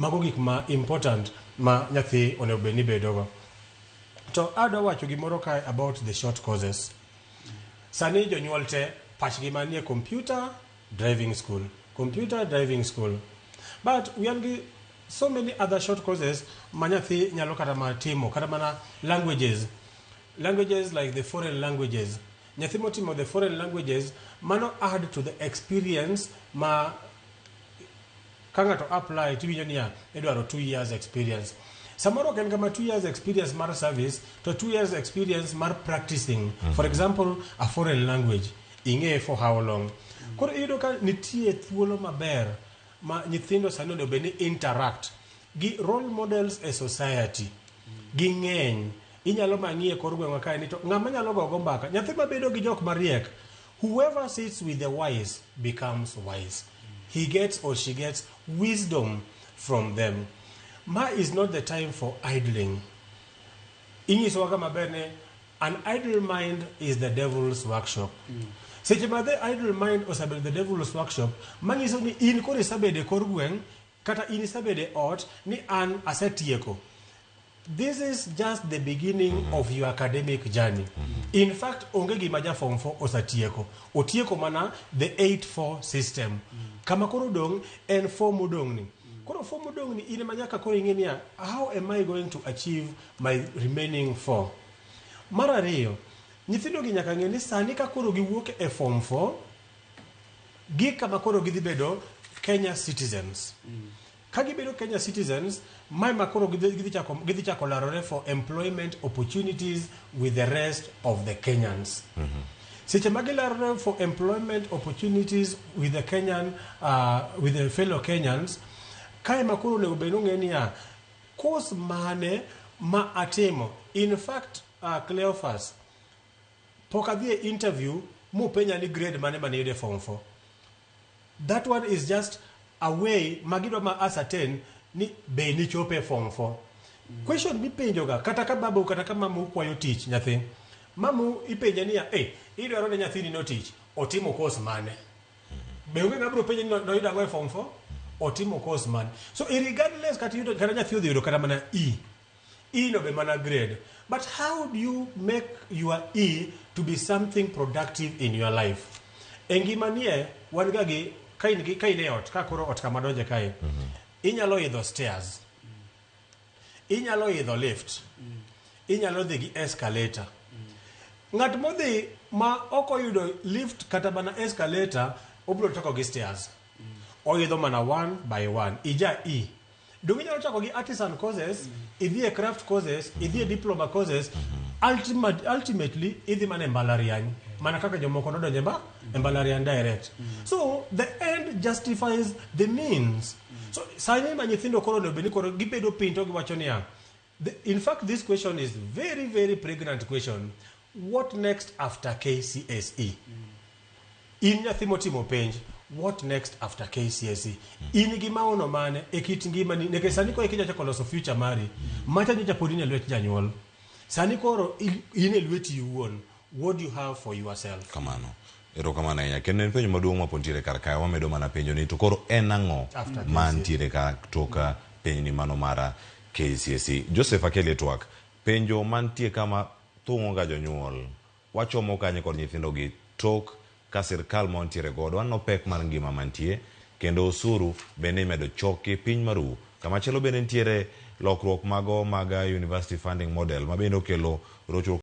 Mago gik ma important ma nyathi onego bed ni bedogo. To adwa wacho gimoro kae about the short courses. Sani jonyuol te pachgi manie computer driving school, computer driving school. But we are gi so many other short courses ma nyathi nyalo kata mana timo, kata mana languages. Languages like the foreign languages. Nyathi motimo the foreign languages, mano add to the experience ma ka ng'ato apply tiwinjo niya idwaro 2 years experience. Samoro ok en kama 2 years experience mar service, to 2 years experience mar practicing for example, a foreign language, ing'eye for how long. Koro iyudo ka nitie thuolo maber ma nyithindo sani onego bed ni interact gi role models e society. Ging'eny, inyalo mang'i e kor gweng'wa kae ni to ng'ama nyalo gogo mbaka, nyathi mabedo gi jok mariek. Whoever sits with the wise becomes wise. He gets or she gets wisdom from them. Ma is not the time for idling. Inyisowa ka maber ni an idle mind is the devil's workshop. Seche ma the idle mind osebedo the devil's workshop, manyiso ni in koro isebedo e kor gweng' kata in isebedo e ot ni an asetieko. This is just the beginning of your academic journey. In fact, onge gima ja form 4 osatieko. Otieko mana the 8-4 system. Kama koro dong' en 4 modong' ni. Koro 4 modong' ni in ema nyaka koro ing'e niya, how am I going to achieve my remaining 4? Mar ariyo, nyithindo gi nyaka ng'e ni sani ka koro giwuok e form 4, gi kama koro gidhi bedo Kenya citizens. Ka gibedo Kenya citizens, mae ma koro gidhi chako larore for employment opportunities with the rest of the Kenyans. Seche ma gilarore for employment opportunities with the fellow Kenyans, kae ma koro onego bed ni ong'e niya, course mane ma atimo. In fact, Cleophas, pok adhi e interview mopenja ni grade mane mane iyudo e form 4. That one is just a way ma gidwa ma ascertain ni be nichopo e form 4. Question mipenjoga kata ka babau kata ka mamau kwayo tich nyathi, mamau ipenje niya, eh, idwaro ne nyathini no tich, otimo course mane? Be onge ng'ama biro penje ni noyudo ang'o e form 4? Otimo course mane? So irregardless kata yudo kata nyathi odhi yudo kata mana E, E no be mana grade. But how do you make your E to be something productive in your life? E ngima nie, wan ga gi, ka in, gi, ka in e ot, ka koro ot kama donje kae, inyalo idho stairs, inyalo idho lift, inyalo dhi gi escalator. Ng'at modhi ma ok oyudo lift kata mana escalator, obiro chako gi stairs. Oidho mana one by one. Ija E. Donge inyalo chako gi artisan courses, idhi e craft courses, idhi e diploma courses, ultimately idhi mana e mbalariany. Mana kaka jomoko nodonjo e mbalariany direct. So the end justifies the means. So sani ma nyithindo koro onego bed ni koro gibedo piny to giwacho niya, in fact, this question is very, very pregnant question. What next after KCSE? In nyathi motimo penj, what next after KCSE? In gi maono mane e kit ngimani? Nikech sani koro eka chako loso future mari, macha nyocha pod in e lwet janyuol. Sani koro in e lweti iwuon. What do you have for yourself? Kamano. Erokamano ahinya. Kendo en penjo maduong' ma pod nitiere kar kae. Wamedo mana penjo ni to koro en ang'o After KCSE? Mantiere ka tok penjni mano mar KCSE. Joseph Akeli e twak. Penjo mantie kama thung'o ga jonyuol. Wachomo kanye kod nyithindo gi tok ka sirkal ma wantiere godo waneno pek mar ngima mantie kendo osuru bende imedo choki piny maru. Kamachielo bende nitiere lokruok mago mag university funding model ma bende okelo rochruok.